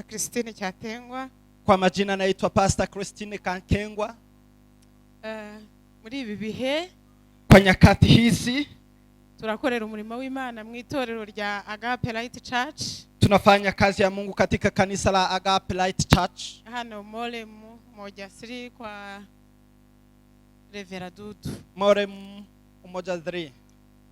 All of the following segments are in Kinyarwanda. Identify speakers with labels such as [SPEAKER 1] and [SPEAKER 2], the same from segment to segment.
[SPEAKER 1] Christine Cyatengwa.
[SPEAKER 2] Kwa majina naitwa Pastor Christine Kankengwa.
[SPEAKER 1] Muri ibi bihe
[SPEAKER 2] Kwa nyakati hizi
[SPEAKER 1] turakorera umurimo w'Imana mu itorero rya Agape Light Church
[SPEAKER 2] tunafanya kazi ya Mungu katika kanisa la Agape Light Church
[SPEAKER 1] hano Moremu Moja 3 kwa Reverend Dudu.
[SPEAKER 2] Morem Umoja 3.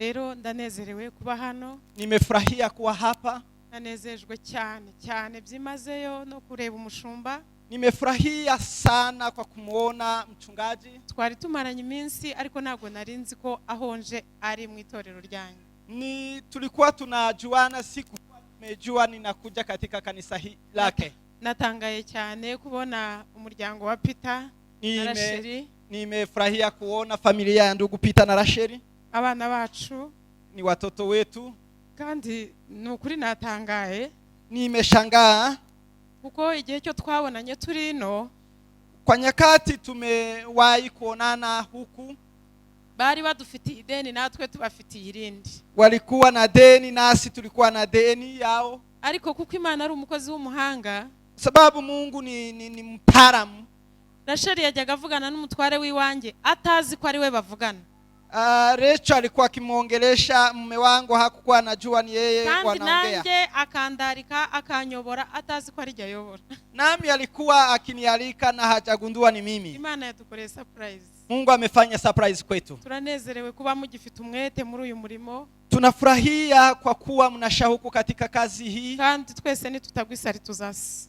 [SPEAKER 1] Rero ndanezerewe kuba hano.
[SPEAKER 2] Nimefurahia kuwa hapa.
[SPEAKER 1] Nanezejwe cyane cyane byimazeyo no kureba umushumba.
[SPEAKER 2] Nimefurahia sana kwa kumwona mchungaji.
[SPEAKER 1] Twari tumaranye iminsi ariko ntabwo nari nzi ko aho nje ari mu itorero ryanyu.
[SPEAKER 2] Ni tulikuwa tunajuana, sikuwa nimejua ninakuja katika kanisa lake.
[SPEAKER 1] Natangaye cyane kubona umuryango wa Peter na Rasheli.
[SPEAKER 2] Nimefurahia kuona familia ya ndugu Peter na Rasheli,
[SPEAKER 1] abana bacu.
[SPEAKER 2] Ni watoto wetu.
[SPEAKER 1] Kandi ni ukuri natangaye
[SPEAKER 2] Nimeshangaa
[SPEAKER 1] kuko igihe cyo twabonanye turi ino
[SPEAKER 2] kwa nyakati tumewahi kuonana huku,
[SPEAKER 1] bari badufitiye ideni natwe tubafitiye irindi.
[SPEAKER 2] Walikuwa na deni nasi tulikuwa na deni yao,
[SPEAKER 1] Ariko kuko Imana ari umukozi w'umuhanga,
[SPEAKER 2] sababu Mungu ni mtaalamu.
[SPEAKER 1] Rasheli yajyaga avugana n'umutware w'iwanjye atazi ko ari we bavugana.
[SPEAKER 2] Rachel alikuwa akimwongelesha mume wangu, hakukuwa anajua ni yeye
[SPEAKER 1] Kandi
[SPEAKER 2] wanaongea,
[SPEAKER 1] nanjye akandarika akanyobora atazi ko ari jye ayobora.
[SPEAKER 2] Nami alikuwa akinialika na hajagundua ni mimi.
[SPEAKER 1] Imana yadukoreye surprise.
[SPEAKER 2] Mungu amefanya surprise kwetu.
[SPEAKER 1] Turanezerewe kuba mugifite umwete muri uyu murimo.
[SPEAKER 2] Tunafurahia kwa kuwa mna shauku katika kazi hii.
[SPEAKER 1] Kandi twese nitutagwa isari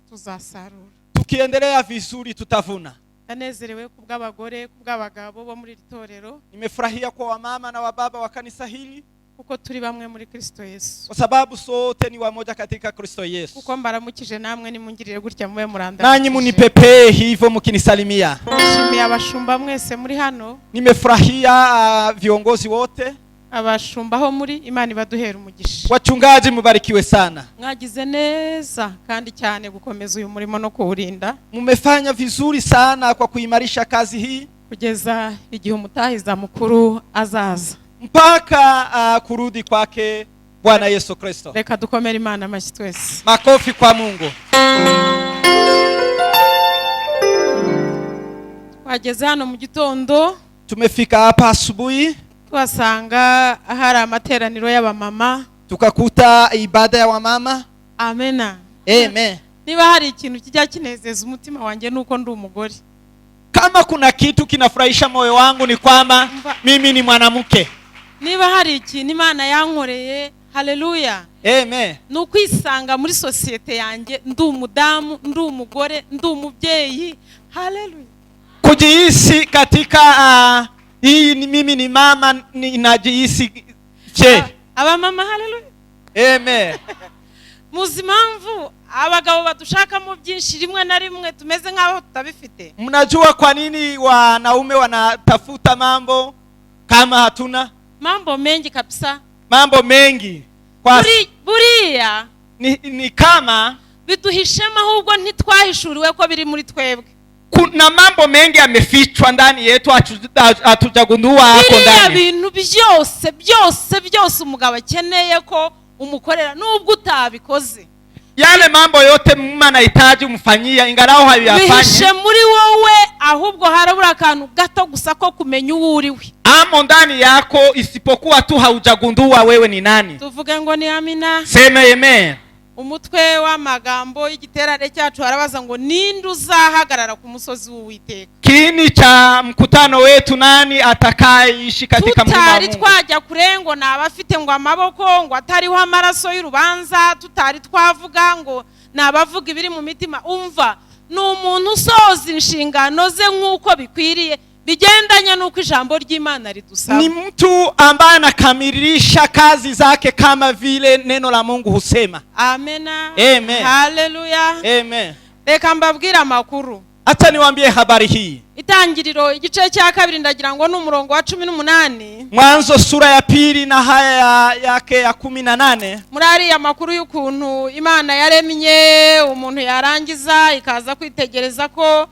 [SPEAKER 1] tuzasarura.
[SPEAKER 2] Tukiendelea vizuri tutavuna.
[SPEAKER 1] Ndanezerewe ku bw'abagore ku bw'abagabo bo muri iri torero
[SPEAKER 2] Nimefurahia kwa wamama na wababa wa kanisa hili
[SPEAKER 1] kuko turi bamwe muri Kristo Yesu.
[SPEAKER 2] Kwa sababu sote ni wamoja katika Kristo Yesu.
[SPEAKER 1] Kuko mbaramukije namwe nimungirire gutya mube
[SPEAKER 2] Nanyi
[SPEAKER 1] murandamukije.
[SPEAKER 2] munipepee hivyo mkinisalimia.
[SPEAKER 1] Nishimiye abashumba mwese muri hano.
[SPEAKER 2] Nimefurahia viongozi wote,
[SPEAKER 1] Abashumba aho muri Imana ibaduhera umugisha.
[SPEAKER 2] Wachungaji, mubarikiwe sana.
[SPEAKER 1] Mwagize neza kandi cyane gukomeza uyu murimo no kuwurinda
[SPEAKER 2] Mmefanya vizuri sana kwa kuimarisha kazi hii
[SPEAKER 1] kugeza igihe umutahiza mukuru azaza.
[SPEAKER 2] Mpaka kurudi kwake Bwana Yesu Kristo.
[SPEAKER 1] Reka dukomere Imana amashyi twese.
[SPEAKER 2] Makofi kwa Mungu.
[SPEAKER 1] Twageze hano mu gitondo
[SPEAKER 2] Tumefika hapa asubuhi
[SPEAKER 1] tuhasanga hari amateraniro y'abamama.
[SPEAKER 2] Tukakuta ibada ya wamama.
[SPEAKER 1] Amena.
[SPEAKER 2] Amen.
[SPEAKER 1] Niba hari ikintu kijya kinezeza umutima wanjye ni uko ndi umugore.
[SPEAKER 2] Kama kuna kitu kinafurahisha moyo wangu ni kwamba mimi ni mwanamke.
[SPEAKER 1] Niba hari ikintu Imana yankoreye, haleluya,
[SPEAKER 2] Amen.
[SPEAKER 1] ni ukwisanga muri sosiyete yanjye ndi umudamu ndi umugore ndi umubyeyi, haleluya.
[SPEAKER 2] Kujihisi katika hii ni mimi ni mama ninajihisi che.
[SPEAKER 1] Abamama, haleluya.
[SPEAKER 2] Amen.
[SPEAKER 1] Muzi impamvu abagabo badushakamo byinshi rimwe na rimwe tumeze nk'aho tutabifite?
[SPEAKER 2] Mnajua kwa nini wanaume wanatafuta mambo kama hatuna?
[SPEAKER 1] Mambo mengi kabisa.
[SPEAKER 2] Mambo mengi kwa
[SPEAKER 1] Buriya
[SPEAKER 2] ni kama
[SPEAKER 1] biduhishemo ahubwo ntitwahishuriwe ko biri muri twebwe.
[SPEAKER 2] Kuna mambo mengi yamefichwa ndani yetu hatujagundua yako
[SPEAKER 1] Biriya
[SPEAKER 2] ndani.
[SPEAKER 1] Bintu byose byose byose umugabo akeneye ko umukorera nubwo utabikoze
[SPEAKER 2] Yale mambo yote mume anahitaji umfanyia ingalao
[SPEAKER 1] bihishe
[SPEAKER 2] hayafanyi
[SPEAKER 1] muri wowe ahubwo harabura akantu gato gusa ko kumenya uwo uriwe.
[SPEAKER 2] Amo ndani yako isipokuwa tu haujagundua wewe ni nani.
[SPEAKER 1] Tuvuge ngo ni amina.
[SPEAKER 2] Sema amen.
[SPEAKER 1] Umutwe w'amagambo y'igiterane cyacu harabaza ngo ninde uzahagarara ku musozi w'Uwiteka?
[SPEAKER 2] Kiini cha mkutano wetu, nani atakayeishi katika mlima wa
[SPEAKER 1] Tutari
[SPEAKER 2] Mungu?
[SPEAKER 1] Twajya kure ngo ni abafite ngo amaboko ngo atariho amaraso y'urubanza tutari twavuga ngo ni abavuga ibiri mu mitima umva ni umuntu usoza inshingano ze nk'uko bikwiriye bigendanye n'uko ijambo ry'Imana ridusaba.
[SPEAKER 2] Ni mtu ambaye anakamilisha kazi zake kama vile neno la Mungu husema.
[SPEAKER 1] Amena.
[SPEAKER 2] Amen.
[SPEAKER 1] Haleluya.
[SPEAKER 2] Amen.
[SPEAKER 1] Reka mbabwire amakuru.
[SPEAKER 2] Hata niwaambie habari hii.
[SPEAKER 1] Itangiriro igice cya kabiri ndagira ngo ni umurongo wa 18.
[SPEAKER 2] Mwanzo sura ya pili na haya yake ya 18.
[SPEAKER 1] Muri ariya makuru y'ukuntu Imana yaremye umuntu yarangiza ikaza kwitegereza ko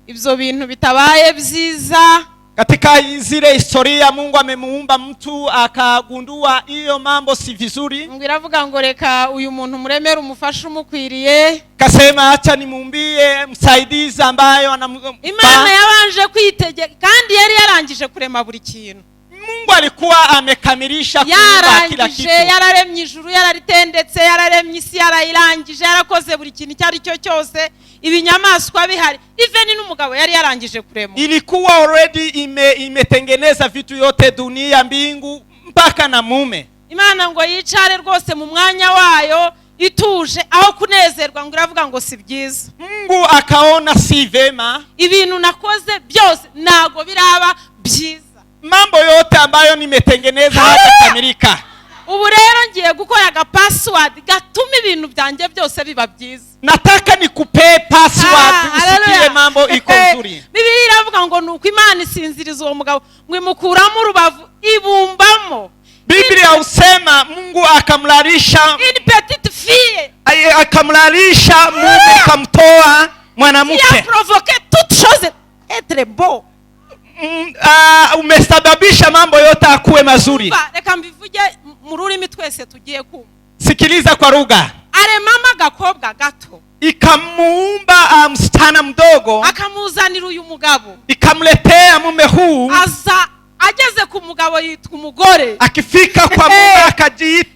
[SPEAKER 1] ibyo bintu bitabaye byiza.
[SPEAKER 2] Katika zile historia Mungu amemuumba mtu akagundua hiyo mambo si vizuri.
[SPEAKER 1] Ngo iravuga ngo reka uyu muntu muremere umufasha umukwiriye.
[SPEAKER 2] Kasema acha nimuumbie msaidizi ambayo
[SPEAKER 1] Imana
[SPEAKER 2] anamfaa.
[SPEAKER 1] yabanje kwitegeka kandi yari yarangije kurema buri kintu.
[SPEAKER 2] Mungu alikuwa amekamilisha kuumba kila
[SPEAKER 1] Yarangije
[SPEAKER 2] kitu.
[SPEAKER 1] yararemye ijuru yararitendetse yararemye isi yarayirangije yarakoze buri kintu icyo ari cyo cyose ibinyamaswa bihari even n'umugabo yari yarangije kurema.
[SPEAKER 2] Ilikuwa already imetengeneza vitu yote, dunia, mbingu, mpaka na mume.
[SPEAKER 1] Imana ngo yicare rwose mu mwanya wayo ituje aho kunezerwa ngo iravuga ngo si byiza.
[SPEAKER 2] Mungu akaona si vema.
[SPEAKER 1] Ibintu nakoze byose ntabwo biraba byiza.
[SPEAKER 2] Mambo yote ambayo nimetengeneza hayakamilika.
[SPEAKER 1] Ubu rero ngiye gukora aga password gatuma ibintu byanjye byose biba byiza.
[SPEAKER 2] Nataka nikupee password
[SPEAKER 1] Ah,
[SPEAKER 2] usikie
[SPEAKER 1] haleluya.
[SPEAKER 2] mambo iko nzuri.
[SPEAKER 1] Bibiliya iravuga ngo nuko Imana isinziriza uwo mugabo ngo imukuramo urubavu ibumbamo
[SPEAKER 2] Biblia husema Mungu akamlalisha
[SPEAKER 1] une petite fille
[SPEAKER 2] akamlalisha mume akamtoa
[SPEAKER 1] qui a
[SPEAKER 2] mwanamke.
[SPEAKER 1] Provoqué toute chose être beau.
[SPEAKER 2] Umesababisha mambo yote akuwe mazuri.
[SPEAKER 1] Umva, reka mbivuge mu rurimi twese tugiye kumva.
[SPEAKER 2] Sikiliza kwa lugha.
[SPEAKER 1] Aremamo agakobwa gato.
[SPEAKER 2] Ikamuumba msichana mdogo.
[SPEAKER 1] Akamuzanira uyu mugabo.
[SPEAKER 2] Ikamletea mume huu.
[SPEAKER 1] Aza ageze ku mugabo yitwa umugore.
[SPEAKER 2] Akifika kwa mume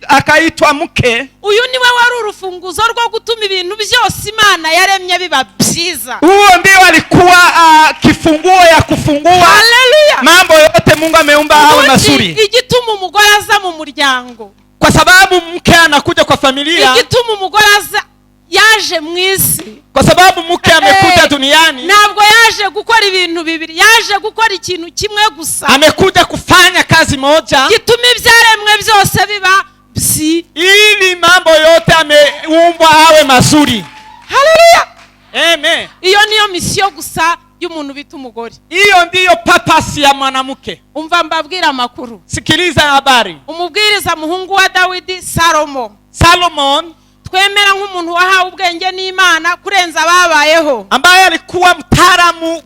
[SPEAKER 2] akaitwa mke.
[SPEAKER 1] Uyu niwe wari urufunguzo rwo gutuma ibintu byose Imana yaremye biba byiza.
[SPEAKER 2] Huo ndio alikuwa kifunguo ya kufungua
[SPEAKER 1] Haleluya.
[SPEAKER 2] mambo yote Mungu ameumba awe
[SPEAKER 1] Ubundi
[SPEAKER 2] mazuri.
[SPEAKER 1] igituma umugore aza mu muryango
[SPEAKER 2] Kwa sababu mke anakuja kwa familia,
[SPEAKER 1] igituma umugore aza yaje mu isi
[SPEAKER 2] kwa sababu mke amekuja duniani,
[SPEAKER 1] ntabwo yaje gukora ibintu bibiri yaje gukora ikintu kimwe gusa
[SPEAKER 2] amekuja kufanya kazi moja
[SPEAKER 1] gituma ibyaremwe byose biba byi
[SPEAKER 2] ili mambo yote ameumbwa awe mazuri.
[SPEAKER 1] Haleluya.
[SPEAKER 2] Amen.
[SPEAKER 1] Iyo niyo mission gusa y'umuntu bita umugore.
[SPEAKER 2] Hiyo ndiyo purpose ya mwanamke.
[SPEAKER 1] Umva mbabwira amakuru.
[SPEAKER 2] Sikiliza habari.
[SPEAKER 1] Umubwiriza muhungu wa Dawidi Salomo
[SPEAKER 2] Salomon
[SPEAKER 1] twemera nk'umuntu wahawe ubwenge n'Imana kurenza ababayeho
[SPEAKER 2] ambaye alikuwa mtaalamu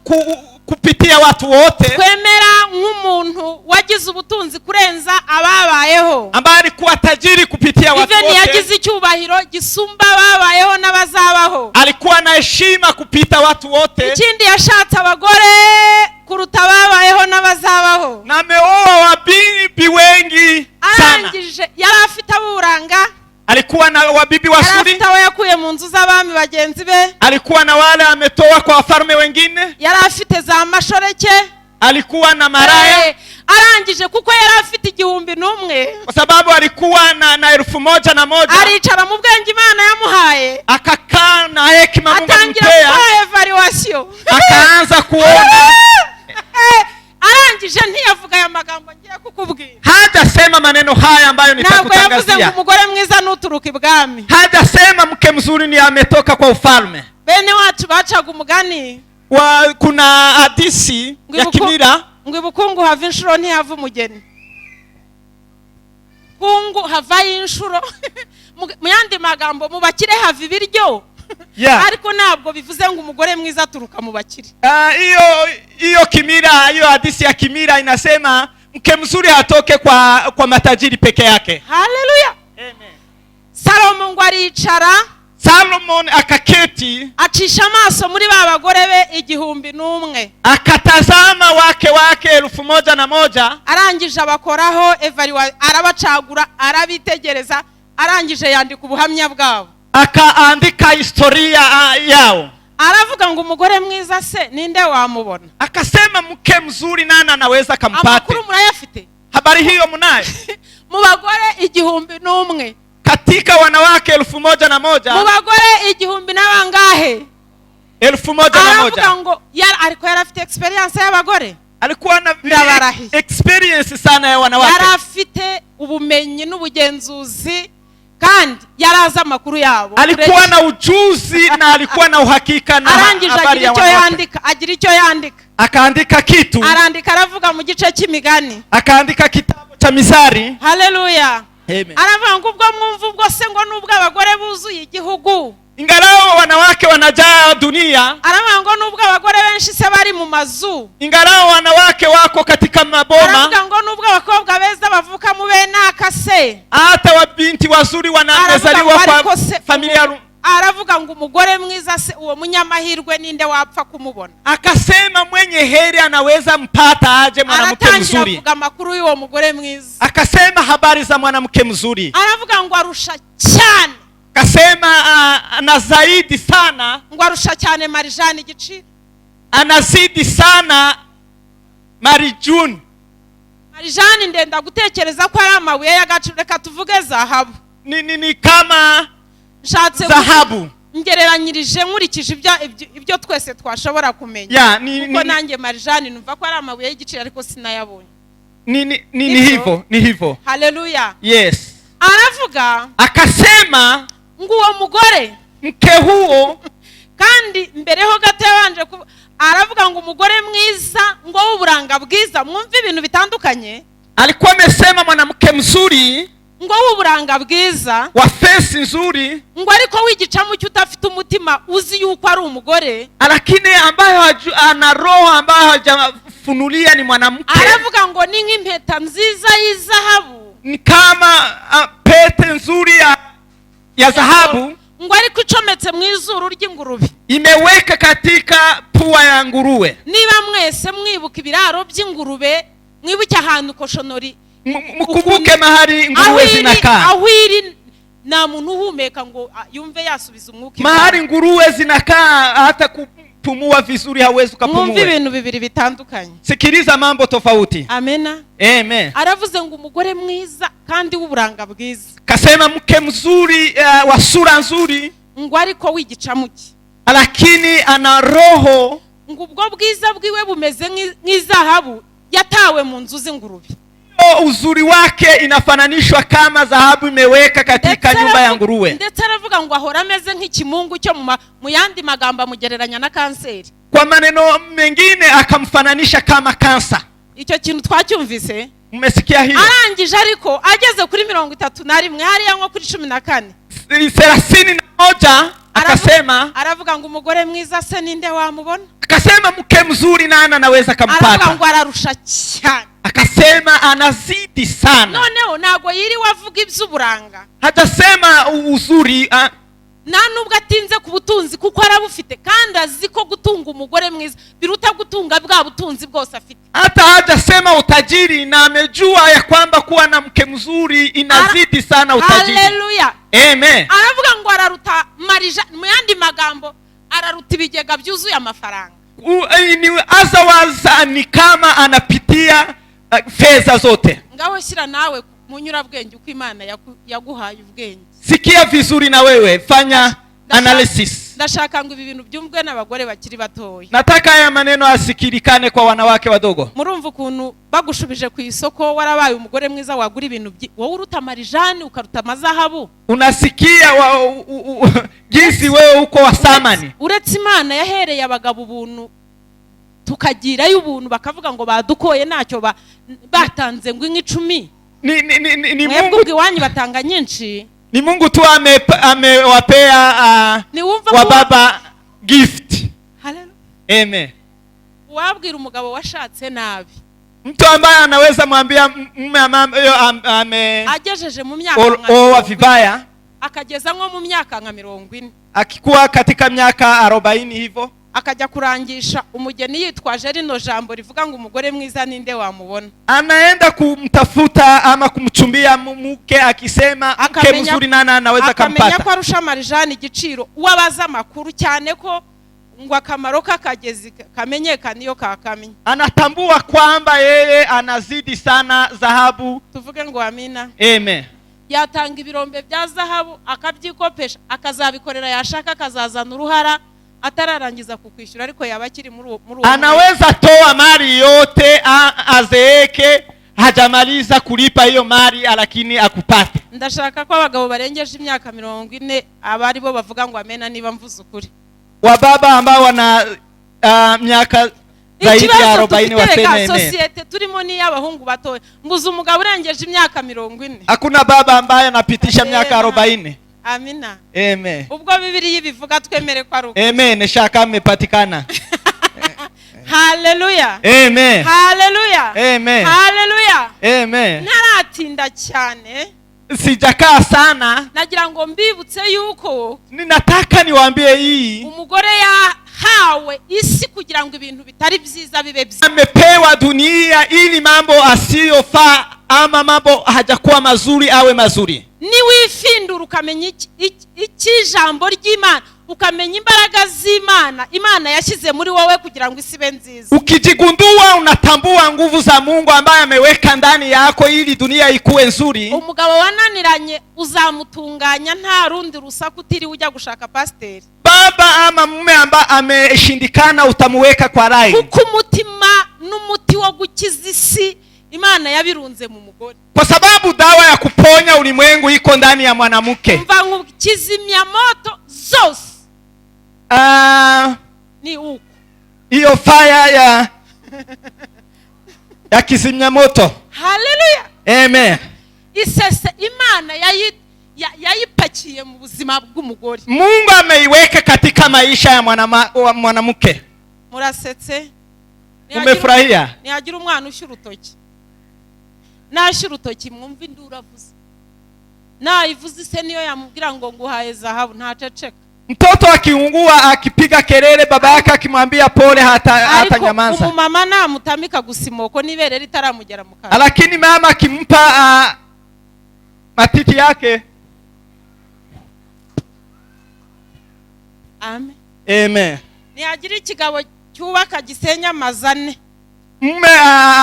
[SPEAKER 2] kupitia watu wote,
[SPEAKER 1] twemera nk'umuntu wagize ubutunzi kurenza ababayeho
[SPEAKER 2] ambaye alikuwa tajiri kupitia watu
[SPEAKER 1] even
[SPEAKER 2] wote,
[SPEAKER 1] yagize icyubahiro gisumba ababayeho n'abazabaho
[SPEAKER 2] alikuwa na heshima kupita watu wote,
[SPEAKER 1] ikindi yashatse abagore kuruta ababayeho n'abazabaho
[SPEAKER 2] na ameoa wabibi wengi sana.
[SPEAKER 1] Arangije yari afite aburanga
[SPEAKER 2] Alikuwa na wabibi
[SPEAKER 1] yari
[SPEAKER 2] wazuri,
[SPEAKER 1] afite abo yakuye mu nzu z'abami bagenzi be
[SPEAKER 2] alikuwa na wale ametoa kwa wafalme wengine,
[SPEAKER 1] yari afite za mashoreke
[SPEAKER 2] alikuwa na maraya,
[SPEAKER 1] arangije kuko yari afite 1001
[SPEAKER 2] kwa sababu alikuwa na 1001.
[SPEAKER 1] Aricara mu bwenge Imana yamuhaye
[SPEAKER 2] Akakaa na hekima Mungu
[SPEAKER 1] atangira
[SPEAKER 2] alimpea,
[SPEAKER 1] gukora évaluation.
[SPEAKER 2] Akaanza kuona.
[SPEAKER 1] Arangije ntiyavuga aya magambo ngiye kukubwira.
[SPEAKER 2] Hajasema maneno haya ambayo
[SPEAKER 1] Ntabwo yavuze ngo
[SPEAKER 2] nitakutangazia.
[SPEAKER 1] umugore mwiza nuturuka ibwami.
[SPEAKER 2] Hajasema mke mzuri ni ametoka kwa ufalme.
[SPEAKER 1] Bene wacu bacaga umugani
[SPEAKER 2] Kuna hadisi
[SPEAKER 1] ngo
[SPEAKER 2] ya kimila
[SPEAKER 1] ngo ibukungu hava inshuro ntihava umugeni kungu havayo inshuro mu yandi magambo mu bakire hava ibiryo ariko ntabwo bivuze ngo umugore mwiza aturuka mu bakire.
[SPEAKER 2] Ah, hiyo kimila, hiyo hadisi ya kimila inasema mke mzuri hatoke kwa matajiri peke yake.
[SPEAKER 1] Haleluya. Salomo ngo aricara
[SPEAKER 2] Salomon akaketi
[SPEAKER 1] acisha amaso muri ba bagore be 1001
[SPEAKER 2] akatazama wake 1001.
[SPEAKER 1] Arangije abakoraho évaluation arabacagura arabitegereza arangije yandika ubuhamya bwabo.
[SPEAKER 2] Akaandika historia yao.
[SPEAKER 1] Aravuga ngo umugore mwiza se ninde wamubona?
[SPEAKER 2] Akasema mke mzuri nani anaweza kampate?
[SPEAKER 1] Amakuru murayafite?
[SPEAKER 2] Habari hiyo mnayo?
[SPEAKER 1] Mu bagore 1001
[SPEAKER 2] Katika wanawake 1001,
[SPEAKER 1] mu bagore igihumbi n'abangahe
[SPEAKER 2] 1001,
[SPEAKER 1] aravuga ngo ariko yari afite experience y'abagore.
[SPEAKER 2] Alikuwa na
[SPEAKER 1] Ndabarahiye.
[SPEAKER 2] Experience sana ya wanawake.
[SPEAKER 1] Yari afite ubumenyi n'ubugenzuzi kandi yari azi amakuru yabo.
[SPEAKER 2] Alikuwa na ujuzi na alikuwa na uhakika na
[SPEAKER 1] Arangije
[SPEAKER 2] habari
[SPEAKER 1] agira
[SPEAKER 2] ya
[SPEAKER 1] icyo
[SPEAKER 2] wanawake.
[SPEAKER 1] yandika agira icyo yandika.
[SPEAKER 2] Akaandika kitu.
[SPEAKER 1] Arandika aravuga mu gice cy'imigani.
[SPEAKER 2] Akaandika kitabu cha Mithali.
[SPEAKER 1] Haleluya.
[SPEAKER 2] Amen.
[SPEAKER 1] Aravuga ngo ubwo mwumva ubwo se ngo nubwo abagore buzuye igihugu
[SPEAKER 2] Ingalau wanawake wanajaa dunia,
[SPEAKER 1] aravuga ngo nubwo abagore benshi se bari bari mu mazu,
[SPEAKER 2] Ingalau wanawake wako katika maboma,
[SPEAKER 1] aravuga ngo nubwo abakobwa beza bavuka mu benaka se,
[SPEAKER 2] hata wabinti wazuri
[SPEAKER 1] aravuga
[SPEAKER 2] wanazaliwa
[SPEAKER 1] ngo ariko
[SPEAKER 2] kwa
[SPEAKER 1] se,
[SPEAKER 2] familia
[SPEAKER 1] aravuga ngo umugore mwiza se, uwo munyamahirwe ninde wapfa kumubona?
[SPEAKER 2] Akasema mwenye heri anaweza mpata aje mwanamke
[SPEAKER 1] Aratangira
[SPEAKER 2] mzuri?
[SPEAKER 1] avuga amakuru y'uwo mugore mwiza.
[SPEAKER 2] Akasema habari za mwanamke mzuri.
[SPEAKER 1] Aravuga ngo arusha cyane,
[SPEAKER 2] Akasema ana zaidi sana,
[SPEAKER 1] ngo arusha cyane marijani igiciro.
[SPEAKER 2] Anazidi sana marijuni.
[SPEAKER 1] Marijani ndenda gutekereza ko ari amabuye y'agaciro, reka tuvuge zahabu.
[SPEAKER 2] Ni kama
[SPEAKER 1] Nshatse
[SPEAKER 2] dhahabu.
[SPEAKER 1] ngereranyirije nkurikije ibyo twese twashobora kumenya,
[SPEAKER 2] Ya ni,
[SPEAKER 1] kuko
[SPEAKER 2] ni,
[SPEAKER 1] nanjye marijani numva ko ari amabuye y'igiciro ariko sinayabonye.
[SPEAKER 2] ni hivyo, ni hivyo.
[SPEAKER 1] Haleluya.
[SPEAKER 2] Yes.
[SPEAKER 1] Aravuga
[SPEAKER 2] Akasema
[SPEAKER 1] ngo uwo mugore,
[SPEAKER 2] mke huo,
[SPEAKER 1] kandi mbere ho gato yabanje aravuga ngo umugore mwiza ngo w'uburanga bwiza, mwumve ibintu bitandukanye,
[SPEAKER 2] alikuwa amesema mwanamke mzuri
[SPEAKER 1] ngo w'uburanga bwiza,
[SPEAKER 2] wa face nzuri,
[SPEAKER 1] ngo ariko w'igicamucyo udafite umutima uzi yuko ari umugore,
[SPEAKER 2] lakini ambayo ana roho ambayo hajafunulia ni mwanamke,
[SPEAKER 1] aravuga ngo ni nk'impeta nziza y'izahabu,
[SPEAKER 2] ni kama pete nzuri ya dhahabu,
[SPEAKER 1] ngo ariko icometse mu izuru ry'ingurube.
[SPEAKER 2] Imeweka katika pua ya nguruwe.
[SPEAKER 1] Niba mwese mwibuka ibiraro by'ingurube, mwibuke ahantu cochonnerie,
[SPEAKER 2] Mkumbuke mahali
[SPEAKER 1] aho
[SPEAKER 2] nguruwe
[SPEAKER 1] iri,
[SPEAKER 2] zinakaa.
[SPEAKER 1] Aho iri nta muntu uhumeka ngo yumve yasubiza umwuka imbere.
[SPEAKER 2] Mahali nguruwe zinakaa, hata kupumua vizuri hauwezi
[SPEAKER 1] Mwumve
[SPEAKER 2] ukapumue.
[SPEAKER 1] ibintu bibiri bitandukanye.
[SPEAKER 2] Sikiliza mambo tofauti.
[SPEAKER 1] Amena.
[SPEAKER 2] Amen.
[SPEAKER 1] Aravuze ngo umugore mwiza kandi w'uburanga bwiza,
[SPEAKER 2] Kasema mke mzuri wa sura nzuri,
[SPEAKER 1] ngo ariko w'igicamuke,
[SPEAKER 2] lakini ana roho,
[SPEAKER 1] ngo ubwo bwiza bwiwe bumeze nk'izahabu yatawe mu nzu z'ingurube.
[SPEAKER 2] Hiyo uzuri wake inafananishwa kama dhahabu imeweka katika
[SPEAKER 1] Ndetse
[SPEAKER 2] nyumba ya nguruwe.
[SPEAKER 1] Ndetse aravuga ngo ahora ameze nk'ikimungu cyo mu yandi magambo amugereranya na kanseri.
[SPEAKER 2] Kwa maneno mengine akamfananisha kama kansa.
[SPEAKER 1] Icyo kintu twacyumvise?
[SPEAKER 2] Mmesikia hiyo?
[SPEAKER 1] Arangije ariko ageze kuri 31 hariya nko kuri 14,
[SPEAKER 2] 31 akasema,
[SPEAKER 1] aravuga ngo umugore mwiza se ninde wamubona?
[SPEAKER 2] Akasema mke mzuri nani anaweza
[SPEAKER 1] Aravuga
[SPEAKER 2] kampata?
[SPEAKER 1] ngo ararusha cyane.
[SPEAKER 2] Akasema anazidi sana.
[SPEAKER 1] Noneho ntabwo yiriwe avuga iby'uburanga,
[SPEAKER 2] Hajasema uzuri
[SPEAKER 1] nta nubwo atinze ku butunzi kuko arabufite kandi azi ko gutunga umugore mwiza biruta gutunga bwa butunzi bwose afite.
[SPEAKER 2] Hata hajasema utajiri na amejua ya kwamba kuwa na mke mzuri inazidi sana utajiri.
[SPEAKER 1] Haleluya.
[SPEAKER 2] Amen.
[SPEAKER 1] Aravuga ngo araruta marija, mu yandi magambo araruta ibigega byuzuye amafaranga.
[SPEAKER 2] Ni otherwise ni kama anapitia fedha zote.
[SPEAKER 1] Ngaho shyira nawe mu nyurabwenge uko Imana yaguhaye ubwenge.
[SPEAKER 2] Sikia vizuri na wewe fanya analysis.
[SPEAKER 1] Ndashaka ngo ibi bintu byumvwe n'abagore bakiri batoya.
[SPEAKER 2] Nataka haya maneno asikilikane kwa wanawake wadogo.
[SPEAKER 1] Murumva ukuntu bagushubije ku isoko warabaye umugore mwiza wagura ibintu wowe uruta marijani ukaruta amazahabu?
[SPEAKER 2] Unasikia jinsi wewe uko wa thamani.
[SPEAKER 1] Uretse Imana yahereye abagabo ubuntu tukagirayo ubuntu bakavuga ngo badukoye ntacyo batanze ngo inka 10,
[SPEAKER 2] Ni
[SPEAKER 1] mwebwe
[SPEAKER 2] Mungu,
[SPEAKER 1] ubwo iwanyu batanga nyinshi.
[SPEAKER 2] Ni Mungu tu amewapea
[SPEAKER 1] Ntiwumva ko
[SPEAKER 2] wa baba gift.
[SPEAKER 1] Hallelujah.
[SPEAKER 2] Amen.
[SPEAKER 1] Uwabwira umugabo washatse nabi,
[SPEAKER 2] Mtu ambaye anaweza mwambia mume ame
[SPEAKER 1] agejeje mu myaka nka
[SPEAKER 2] oa
[SPEAKER 1] 40,
[SPEAKER 2] vibaya,
[SPEAKER 1] akageza nko mu myaka nka 40,
[SPEAKER 2] akikuwa katika miaka 40 hivyo,
[SPEAKER 1] akajya kurangisha umugeni yitwaje rino jambo rivuga ngo umugore mwiza ninde wamubona,
[SPEAKER 2] anaenda kumtafuta ama kumchumbia mke akisema mke mzuri nani anaweza
[SPEAKER 1] akamenya ko
[SPEAKER 2] kampata,
[SPEAKER 1] arusha marijani igiciro, uwo abaza amakuru cyane ko ngo akamaro k'akagezi kamenyekana iyo kakamye,
[SPEAKER 2] anatambua kwamba yeye anazidi sana dhahabu.
[SPEAKER 1] Tuvuge ngo amina.
[SPEAKER 2] Amen.
[SPEAKER 1] Yatanga ibirombe bya zahabu akabyikopesha akazabikorera yashaka akazazana uruhara atararangiza kukwishyura ariko yaba akiri muri uwo.
[SPEAKER 2] Anaweza toa mali yote azeeke hajamaliza kulipa hiyo mali lakini akupate.
[SPEAKER 1] Ndashaka ko abagabo barengeje imyaka 40 aba ari bo bavuga ngo amena niba mvuze ukuri.
[SPEAKER 2] Wababa ambao wana miaka zaidi ya
[SPEAKER 1] Ikibazo
[SPEAKER 2] 40
[SPEAKER 1] dufite reka
[SPEAKER 2] waseme amen.
[SPEAKER 1] sosiyete turimo n'iy'abahungu batoya, mbuze umugabo urengeje imyaka 40.
[SPEAKER 2] Hakuna baba ambaye anapitisha miaka
[SPEAKER 1] Amen.
[SPEAKER 2] 40.
[SPEAKER 1] Amina.
[SPEAKER 2] Amen.
[SPEAKER 1] Ubwo Bibiliya ibivuga twemere ko ari uko.
[SPEAKER 2] Amen. Shaka amepatikana.
[SPEAKER 1] Haleluya.
[SPEAKER 2] Amen.
[SPEAKER 1] Haleluya.
[SPEAKER 2] Amen.
[SPEAKER 1] Haleluya.
[SPEAKER 2] Amen.
[SPEAKER 1] Ntaratinda cyane,
[SPEAKER 2] Sijakaa sana,
[SPEAKER 1] nagira ngo mbibutse yuko
[SPEAKER 2] ninataka niwaambie hii,
[SPEAKER 1] umugore yahawe isi kugira ngo ibintu bitari byiza bibe byiza.
[SPEAKER 2] Amepewa dunia ili mambo asiyofaa ama mambo hajakuwa mazuri awe mazuri.
[SPEAKER 1] Niwifindura ukamenya iki ijambo ry'Imana, ukamenya imbaraga z'Imana Imana yashyize muri wowe kugira ngo isi ibe nziza,
[SPEAKER 2] Ukijigundua unatambua nguvu za Mungu ambaye ameweka ndani yako ili dunia ikuwe nzuri,
[SPEAKER 1] umugabo wananiranye uzamutunganya nta rundi rusaku, utiriwe ujya gushaka pasiteri,
[SPEAKER 2] baba ama mume ambaye ameshindikana utamuweka kwa line,
[SPEAKER 1] kuko umutima n'umuti wo gukiza isi Imana yabirunze mu mugore.
[SPEAKER 2] Kwa sababu dawa ya kuponya ulimwengu iko ndani ya mwanamke.
[SPEAKER 1] Umva, kizimyamoto zose ni uko.
[SPEAKER 2] Hiyo fire ya kizimya moto.
[SPEAKER 1] Haleluya.
[SPEAKER 2] Amen.
[SPEAKER 1] Isese Imana yayipakiye mu buzima bw'umugore.
[SPEAKER 2] Mungu ameiweka katika maisha ya wa mwanamke.
[SPEAKER 1] Murasetse.
[SPEAKER 2] Umefurahia?
[SPEAKER 1] Nihagira umwana ushya urutoki, nashya urutoki mwumve induru avuze. Nayivuze ise niyo yamubwira ngo nguhaye zahabu, ntaceceka.
[SPEAKER 2] Mtoto akiungua, akipiga kelele, baba yake akimwambia pole, hata
[SPEAKER 1] Ariko
[SPEAKER 2] hatanyamaza.
[SPEAKER 1] umumama namutamika gusa imoko n'ibere ritaramugera mu kanwa,
[SPEAKER 2] Lakini mama akimpa matiti yake,
[SPEAKER 1] amen.
[SPEAKER 2] Amen.
[SPEAKER 1] Nihagira ikigabo cyubaka gisenya amazu ane,
[SPEAKER 2] Mume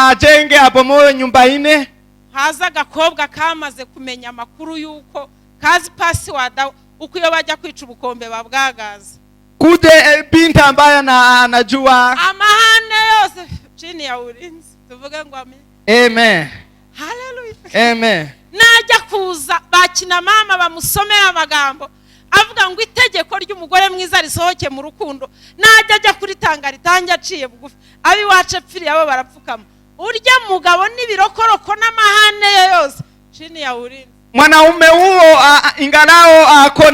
[SPEAKER 2] ajenge abomoe nyumba ine,
[SPEAKER 1] haza agakobwa kamaze kumenya amakuru y'uko kazi password, uko iyo bajya kwica ubukombe babwagaza,
[SPEAKER 2] kuje binti ambaye anajua
[SPEAKER 1] amahane yose chini ya ulinzi, tuvuge ngo amen.
[SPEAKER 2] Amen.
[SPEAKER 1] Haleluya.
[SPEAKER 2] Amen.
[SPEAKER 1] Najya kuza bakina mama bamusomera amagambo avuga ngo itegeko ry'umugore mwiza risohoke mu rukundo, najya ajya kuritanga ritange aciye bugufi, ab'iwacu apfiriye abo barapfukama, urya mugabo n'ibirokoroko n'amahane ye yose chini ya ulinzi.
[SPEAKER 2] Mwanaume huo ingalao ako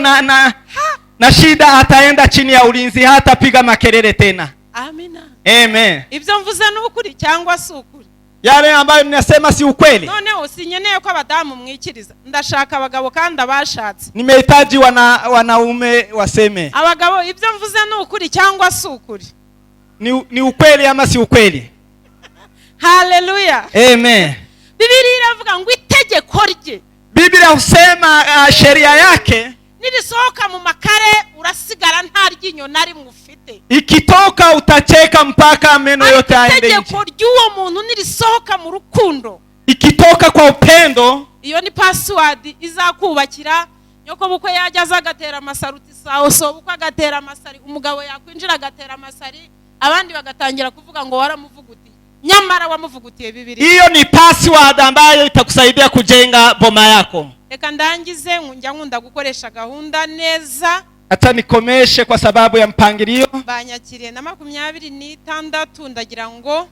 [SPEAKER 2] na shida ataenda chini ya ulinzi, hatapiga makelele tena.
[SPEAKER 1] Amina.
[SPEAKER 2] Amen.
[SPEAKER 1] Ibyo mvuze ni ukuri cyangwa si ukuri?
[SPEAKER 2] Yale ambayo mnasema si ukweli?
[SPEAKER 1] Noneho sinkeneye ko abadamu mwikiriza, ndashaka abagabo kandi abashatse.
[SPEAKER 2] Nimehitaji wanaume waseme.
[SPEAKER 1] Abagabo, ibyo mvuze ni ukuri cyangwa si ukuri?
[SPEAKER 2] Ni ukweli ama si ukweli?
[SPEAKER 1] Haleluya.
[SPEAKER 2] Amen.
[SPEAKER 1] Bibiliya iravuga ngo itegeko rye
[SPEAKER 2] Biblia husema sheria yake
[SPEAKER 1] nirisohoka mu makare urasigara nta ryinyo na rimwe ufite.
[SPEAKER 2] Ikitoka utacheka mpaka meno
[SPEAKER 1] Ariko
[SPEAKER 2] yote aende nje.
[SPEAKER 1] itegeko ry'uwo muntu nirisohoka mu rukundo,
[SPEAKER 2] Ikitoka kwa upendo,
[SPEAKER 1] iyo ni password izakubakira. Nyoko bukwe yajya aza agatera amasaruti sawo, so bukwe agatera amasari, umugabo yakwinjira agatera amasari, abandi bagatangira kuvuga ngo waramuvugutiye, nyamara wamuvugutiye Bibiri.
[SPEAKER 2] Hiyo ni password ambayo itakusaidia kujenga boma yako.
[SPEAKER 1] Reka ndangize, njya nkunda gukoresha gahunda neza.
[SPEAKER 2] Hata nikomeshe kwa sababu ya mpangilio.
[SPEAKER 1] Banyakiriye na 26, ndagira ngo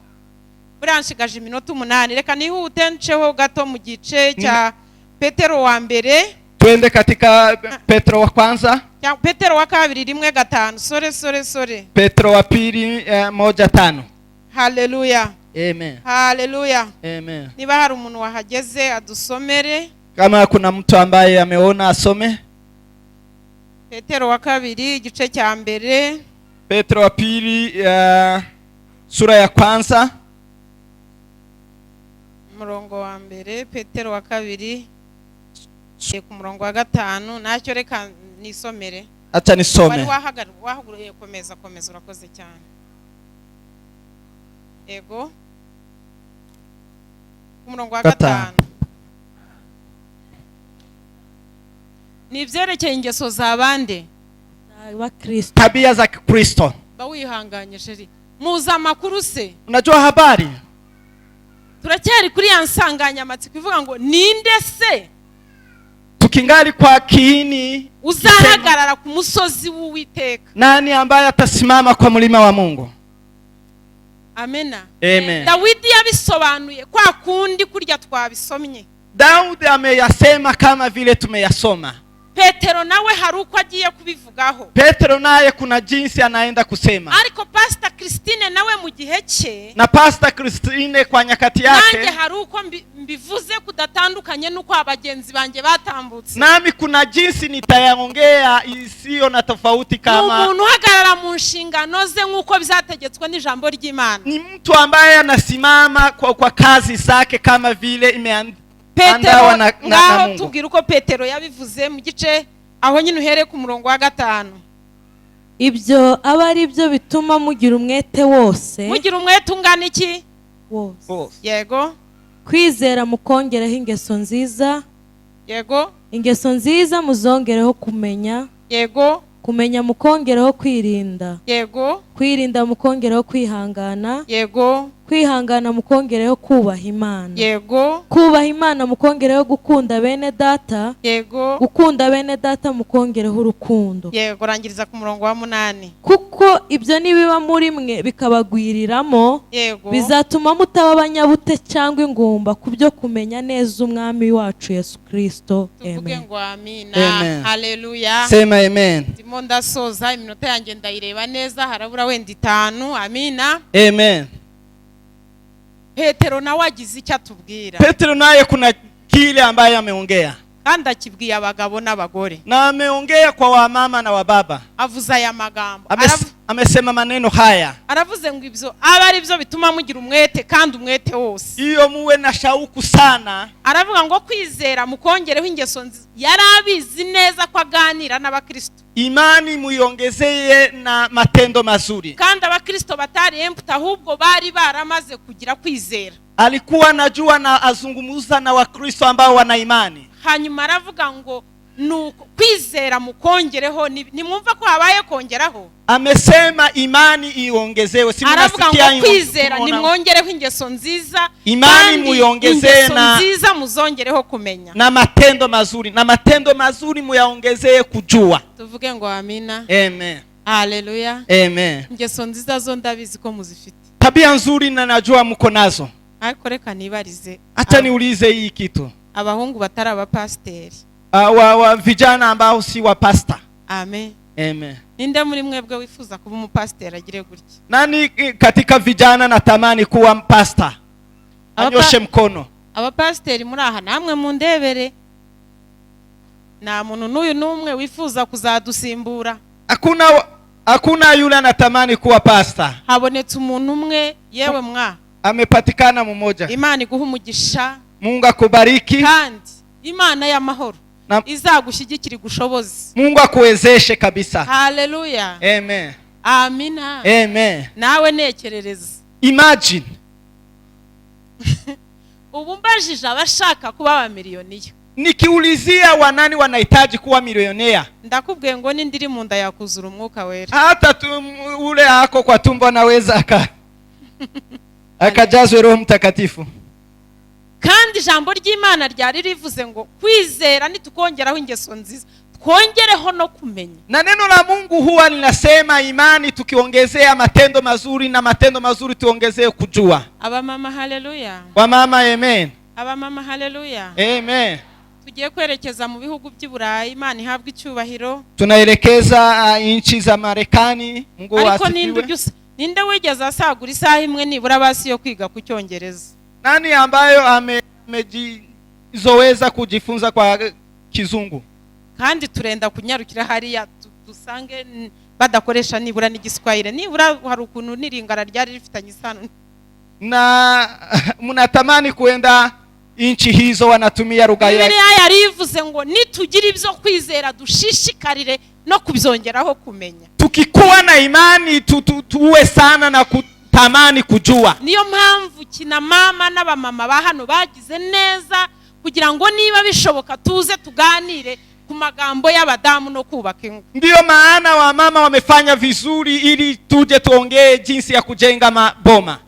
[SPEAKER 1] buriya nshigaje iminota 8. Reka nihute nceho gato mu gice cya Petero wa mbere.
[SPEAKER 2] Twende katika Petro wa kwanza.
[SPEAKER 1] Petero wa kabiri 1:5, sorry, sorry, sorry.
[SPEAKER 2] Petro wa pili 1:5.
[SPEAKER 1] Haleluya.
[SPEAKER 2] Amen.
[SPEAKER 1] Haleluya.
[SPEAKER 2] Amen.
[SPEAKER 1] Niba hari umuntu wahageze adusomere.
[SPEAKER 2] Kama kuna mtu ambaye ameona asome.
[SPEAKER 1] Petero wa kabiri igice cya mbere.
[SPEAKER 2] Petro wa pili sura ya kwanza.
[SPEAKER 1] Umurongo wa mbere. Petero wa kabiri ku murongo wa gatanu, ntacyo, reka nisomere.
[SPEAKER 2] Acha
[SPEAKER 1] Wari
[SPEAKER 2] nisome.
[SPEAKER 1] Wahaguruye, komeza, komeza, urakoze cyane. Yego, ku murongo wa
[SPEAKER 2] Gatanu.
[SPEAKER 1] gatanu ni ibyerekeye ingeso za bande?
[SPEAKER 3] Bakristo.
[SPEAKER 2] Tabia za Kikristo.
[SPEAKER 1] Ba wihanganye chérie, muzi amakuru se?
[SPEAKER 2] Unajua habari?
[SPEAKER 1] Turacyari kuri ya nsanganyamatsiko ivuga ngo ninde se
[SPEAKER 2] Tukingali kwa kiini,
[SPEAKER 1] uzahagarara ku musozi w'Uwiteka?
[SPEAKER 2] Nani ambaye atasimama kwa mlima wa Mungu?
[SPEAKER 1] Amena.
[SPEAKER 2] Amen.
[SPEAKER 1] Dawidi yabisobanuye kwa kundi kurya twabisomye.
[SPEAKER 2] Daudi ameyasema kama vile tumeyasoma.
[SPEAKER 1] Petero nawe hari uko agiye kubivugaho.
[SPEAKER 2] Petro naye kuna jinsi anaenda kusema.
[SPEAKER 1] Ariko Pasita Christine nawe mu gihe cye,
[SPEAKER 2] Na Pastor Christine kwa nyakati
[SPEAKER 1] nanjye
[SPEAKER 2] yake,
[SPEAKER 1] hari uko mbivuze kudatandukanye n'uko abagenzi banjye batambutse.
[SPEAKER 2] Nami kuna jinsi nitayaongea isiyo na tofauti
[SPEAKER 1] Ni
[SPEAKER 2] kama
[SPEAKER 1] umuntu uhagarara mu nshingano ze nk'uko byategetswe n'ijambo ry'Imana.
[SPEAKER 2] Ni mtu ambaye anasimama kwa kazi zake kama vile imeandawa
[SPEAKER 1] Petero
[SPEAKER 2] na
[SPEAKER 1] ngaho
[SPEAKER 2] Mungu.
[SPEAKER 1] tubwira uko Petero yabivuze mu gice aho nyine, uhereye ku murongo wa 5.
[SPEAKER 3] Ibyo aba ari byo bituma mugira umwete wose.
[SPEAKER 1] Mugira umwete ungana iki?
[SPEAKER 3] Wose.
[SPEAKER 2] Wose.
[SPEAKER 1] Yego.
[SPEAKER 3] Kwizera mukongereho ingeso nziza.
[SPEAKER 1] Yego.
[SPEAKER 3] Ingeso nziza muzongereho kumenya.
[SPEAKER 1] Yego.
[SPEAKER 3] Kumenya mukongereho kwirinda.
[SPEAKER 1] Yego.
[SPEAKER 3] Kwirinda mukongereho kwihangana.
[SPEAKER 1] Yego.
[SPEAKER 3] Kwihangana mukongereho kubaha Imana.
[SPEAKER 1] Yego.
[SPEAKER 3] Kubaha Imana mukongereho gukunda bene data.
[SPEAKER 1] Yego.
[SPEAKER 3] Gukunda bene data mukongereho urukundo.
[SPEAKER 1] Yego, rangiriza ku murongo wa 8.
[SPEAKER 3] Kuko ibyo nibiba muri mwe bikabagwiriramo, bizatuma mutaba abanyabute cyangwa ingumba ku byo kumenya neza Umwami wacu Yesu Kirisito.
[SPEAKER 1] Tuvuge
[SPEAKER 3] Amen.
[SPEAKER 1] ngo amina.
[SPEAKER 2] Amen.
[SPEAKER 1] Haleluya.
[SPEAKER 2] Sema amen.
[SPEAKER 1] Ndimo ndasoza, iminota yanjye ndayireba neza, harabura wenda 5. Amina.
[SPEAKER 2] Amen.
[SPEAKER 1] Petero nawe agize icyo atubwira.
[SPEAKER 2] Petro naye kuna kile ambaye ameongea,
[SPEAKER 1] Kandi akibwiye abagabo n'abagore.
[SPEAKER 2] Na ameongea kwa wamama na wababa.
[SPEAKER 1] Avuze aya magambo.
[SPEAKER 2] Amesema maneno haya.
[SPEAKER 1] Aravuze ngo ibyo abe ari byo bituma mugira umwete kandi umwete wose.
[SPEAKER 2] Hiyo muwe na shauku sana.
[SPEAKER 1] Aravuga ngo kwizera mukongereho ingeso nziza. Yari abizi neza ko aganira n'abakristo.
[SPEAKER 2] Imani muiongezee na matendo mazuri.
[SPEAKER 1] Kandi abakristo batari empty, ahubwo bari baramaze kugira kwizera.
[SPEAKER 2] Alikuwa anajua na azungumuza na Wakristo ambao wana imani.
[SPEAKER 1] Hanyuma aravuga ngo nuko kwizera mukongereho nimwumva ko habaye kongeraho.
[SPEAKER 2] Amesema imani iongezewe, si
[SPEAKER 1] Aravuga
[SPEAKER 2] mnasikia?
[SPEAKER 1] ngo kwizera
[SPEAKER 2] Tumeona-
[SPEAKER 1] nimwongereho ingeso nziza,
[SPEAKER 2] Imani
[SPEAKER 1] kandi
[SPEAKER 2] muyongezee
[SPEAKER 1] ingeso nziza muzongereho kumenya.
[SPEAKER 2] Na matendo mazuri, na matendo mazuri muyaongezee kujua.
[SPEAKER 1] Tuvuge ngo amina.
[SPEAKER 2] Amen.
[SPEAKER 1] Haleluya.
[SPEAKER 2] Amen.
[SPEAKER 1] Ingeso nziza zo ndabizi ko muzifite.
[SPEAKER 2] Tabia nzuri na najua mko nazo.
[SPEAKER 1] Ariko reka nibarize
[SPEAKER 2] Hata niulize hii kitu.
[SPEAKER 1] Abahungu batari abapasiteri.
[SPEAKER 2] Wa vijana ambao si wa pasta.
[SPEAKER 1] Amen.
[SPEAKER 2] Amen.
[SPEAKER 1] Ninde muri mwebwe wifuza kuba umupasiteri agire gutya?
[SPEAKER 2] Nani katika vijana natamani kuwa pasta? Anyoshe mkono.
[SPEAKER 1] Abapasiteri muri aha namwe mundebere, nta muntu n'uyu n'umwe wifuza kuzadusimbura?
[SPEAKER 2] Hakuna yule anatamani kuwa pasta.
[SPEAKER 1] Habonetse umuntu umwe, yewe mwa.
[SPEAKER 2] Amepatikana mmoja.
[SPEAKER 1] Imana iguha umugisha.
[SPEAKER 2] Mungu akubariki.
[SPEAKER 1] Kandi Imana y'amahoro izagushyigikira, igushoboze.
[SPEAKER 2] Mungu akuwezeshe kabisa.
[SPEAKER 1] Haleluya.
[SPEAKER 2] Amen.
[SPEAKER 1] Amina.
[SPEAKER 2] Amen.
[SPEAKER 1] Nawe nekerereza.
[SPEAKER 2] Imagine.
[SPEAKER 1] Ubu mbajije abashaka kuba abamiliyoniya,
[SPEAKER 2] Nikiulizia wanani wanahitaji kuwa milionea,
[SPEAKER 1] ndakubwiye ngo n'indi iri mu nda yakuzura Umwuka Wera.
[SPEAKER 2] Hata tu, ule ako kwa tumbo anaweza akajazwe Roho Mtakatifu.
[SPEAKER 1] Kandi ijambo ry'Imana ryari rivuze ngo kwizera nitukongeraho ingeso nziza, twongereho no kumenya.
[SPEAKER 2] Na neno la Mungu huwa linasema imani tukiongezea matendo mazuri, na matendo mazuri tuongezee kujua.
[SPEAKER 1] Abamama, haleluya.
[SPEAKER 2] Wamama, amen.
[SPEAKER 1] Abamama, haleluya.
[SPEAKER 2] Amen.
[SPEAKER 1] Tugiye kwerekeza mu bihugu by'i Burayi, Imana ihabwa icyubahiro.
[SPEAKER 2] Tunaelekeza nchi za Marekani. Mungu
[SPEAKER 1] Ariko ninde
[SPEAKER 2] asifiwe.
[SPEAKER 1] ujya ninde wigeze asagura isaha imwe nibura basi yo kwiga ku Cyongereza?
[SPEAKER 2] Nani ambayo amejizoweza kujifunza kwa Kizungu?
[SPEAKER 1] Kandi turenda kunyarukira hariya dusange badakoresha nibura n'Igiswahili, nibura hari ukuntu n'iringara ryari rifitanye isano.
[SPEAKER 2] Na mnatamani kuenda nchi hizo wanatumia lugha ya
[SPEAKER 1] Bibiliya yari ivuze ngo nitugira ibyo kwizera dushishikarire no kubyongeraho kumenya.
[SPEAKER 2] Tukikuwa na imani tuwe sana na kutamani kujua.
[SPEAKER 1] Niyo mpamvu kina mama n'abamama ba hano bagize neza kugira ngo niba bishoboka tuze tuganire ku magambo y'abadamu no kubaka ingo.
[SPEAKER 2] Ndiyo maana wamama wamefanya vizuri ili tuje tuongee jinsi ya kujenga maboma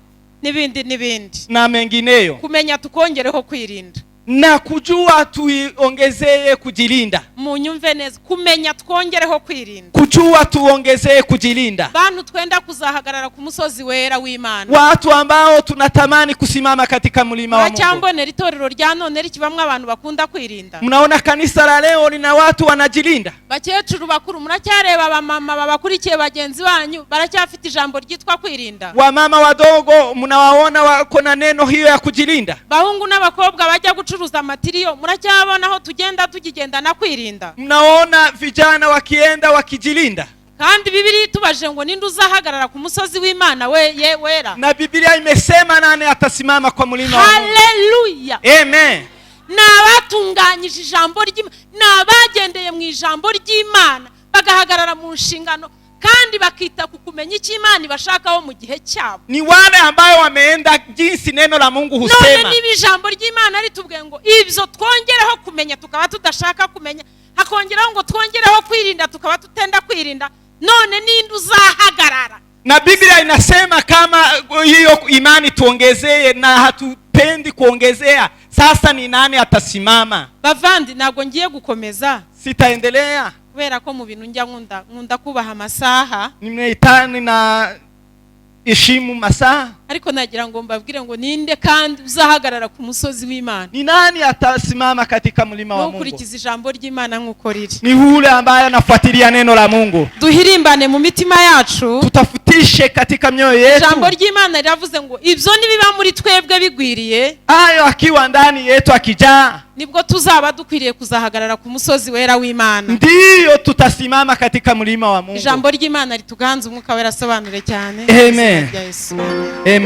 [SPEAKER 1] N'ibindi n'ibindi.
[SPEAKER 2] Na mengineyo.
[SPEAKER 1] Kumenya tukongereho kwirinda.
[SPEAKER 2] Na kujua tuiongezee kujilinda.
[SPEAKER 1] Munyumve neza, kumenya twongereho kwirinda.
[SPEAKER 2] Kujua tuongezee kujilinda.
[SPEAKER 1] Bantu twenda kuzahagarara ku musozi wera w'Imana,
[SPEAKER 2] Watu ambao tunatamani kusimama katika mlima wa Mungu,
[SPEAKER 1] muracyambonera itorero rya none rikibamwo abantu bakunda kwirinda?
[SPEAKER 2] Mnaona kanisa la leo lina watu wanajilinda?
[SPEAKER 1] Bakecuru bakuru, muracyareba abamama babakurikiye bagenzi banyu baracyafite ijambo ryitwa kwirinda?
[SPEAKER 2] Wamama wadogo, mnawaona wako na neno hiyo ya kujilinda?
[SPEAKER 1] Bahungu n'abakobwa bajya gucuruza amatiriyo, muracyabona aho tugenda tukigendana kwirinda?
[SPEAKER 2] Mnaona vijana wakienda wakijilinda?
[SPEAKER 1] Kandi Bibiliya itubajije ngo ninde uzahagarara ku musozi w'Imana we ye wera?
[SPEAKER 2] Na Biblia imesema nani atasimama kwa mlima wa Mungu?
[SPEAKER 1] Haleluya!
[SPEAKER 2] Amen.
[SPEAKER 1] Ni abatunganyije ijambo ry'Imana, ni abagendeye mu ijambo ry'Imana, bagahagarara mu nshingano kandi bakita ku kumenya icyo Imana ibashakaho mu gihe cyabo.
[SPEAKER 2] Ni wale ambayo wameenda jinsi neno la Mungu
[SPEAKER 1] None
[SPEAKER 2] husema.
[SPEAKER 1] niba ijambo ry'Imana ritubwiye ngo ibyo twongereho kumenya, tukaba tudashaka kumenya, hakongeraho ngo twongereho kwirinda, tukaba tutenda kwirinda, none ninde uzahagarara?
[SPEAKER 2] Na Biblia inasema kama hiyo imani tuongezee na hatupendi kuongezea, sasa ni nani atasimama?
[SPEAKER 1] Bavandi, ntabwo ngiye gukomeza
[SPEAKER 2] Sitaendelea.
[SPEAKER 1] kubera ko mu bintu njya nkunda, nkunda kubaha amasaha.
[SPEAKER 2] Nimeitani na heshimu masaa.
[SPEAKER 1] Ariko nagira ngo mbabwire ngo ninde kandi uzahagarara ku musozi w'Imana?
[SPEAKER 2] Ni nani atasimama katika mlima wa Mungu?
[SPEAKER 1] Nukurikiza ijambo ry'Imana nk'uko riri.
[SPEAKER 2] Ni yule ambaye anafuatilia neno la Mungu.
[SPEAKER 1] Duhirimbane mu mitima yacu.
[SPEAKER 2] Tutafutishe katika mioyo yetu.
[SPEAKER 1] Ijambo ry'Imana riravuze ngo ibyo nibiba muri twebwe bigwiriye,
[SPEAKER 2] Hayo akiwa ndani yetu akijaa,
[SPEAKER 1] nibwo tuzaba dukwiriye kuzahagarara ku musozi wera w'Imana.
[SPEAKER 2] Ndiyo tutasimama katika mlima wa Mungu.
[SPEAKER 1] Ijambo ry'Imana rituganze, Umwuka Wera asobanure cyane.
[SPEAKER 2] Amen.
[SPEAKER 1] Mu izina rya Yesu.
[SPEAKER 2] Amen.